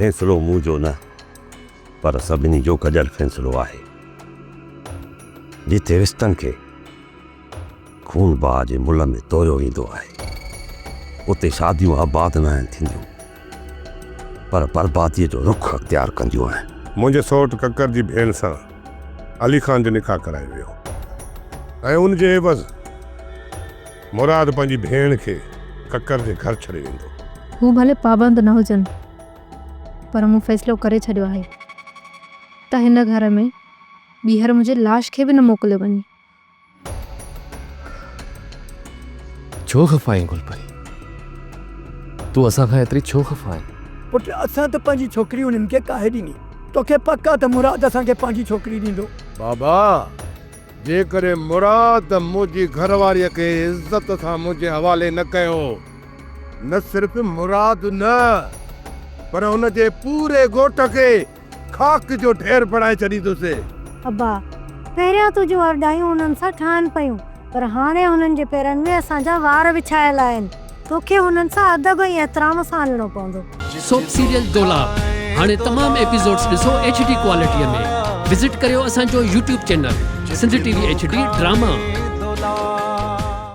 فيصلو منهنجو نه پر سڀني جو گڏيل فيصلو آهي. جتي رشتن کي خون بها جي ملهه ۾ توريو ويندو آهي، اتي شاديون آباد ناهن ٿينديون، پر برباديء جو رخ اختيار ڪنديون آهن. منهنجي سئوٽ ڪڪر جي ڀيڻ سان علي خان جو نڪاح ڪرايو ويو ۽ ان جي عيوض مراد پنهنجي ڀيڻ کي ڪڪر جي گهر ڇڏي ويندو. هو ڀلي پابند نه هجن، پر مون فيصلو ڪري ڇڏيو آهي ته هن گهر ۾ ٻيهر منهنجي لاش کي به نه موڪليو وڃي. ڇو خفا آهين گل پري؟ تون اسان کان ايتري ڇو خفا آهين؟ پٽ اسان ته پنهنجي ڇوڪري انهن کي ڪاهي ڏني. توکي پڪ آ ته مراد اسان کي پنهنجي ڇوڪري ڏيندو. بابا جيڪڏهن مراد منهنجي گهر واريء کي عزت سان منهنجي حوالي نه ڪيو، نه صرف مراد نه پر ان جي پوري ڳوٺ کي خاڪ جو ڍير بڻائي ڇڏيندس. ابا، پهريان تنهنجون ارڏايون هنن سان ٺهن پيون، پر هاڻي هنن جي پيرن ۾ اسان جا وار وڇايل آهن. توکي هنن سان ادب ۽ احترام سان هلڻو پوندو. سوپ سيريل دولاب هاڻي تمام ايپيسوڊس ڏسو ايڇ ڊي ڪوالٽي ۾ وزٽ ڪريو اسان جو YouTube channel Sindh T V H D drama.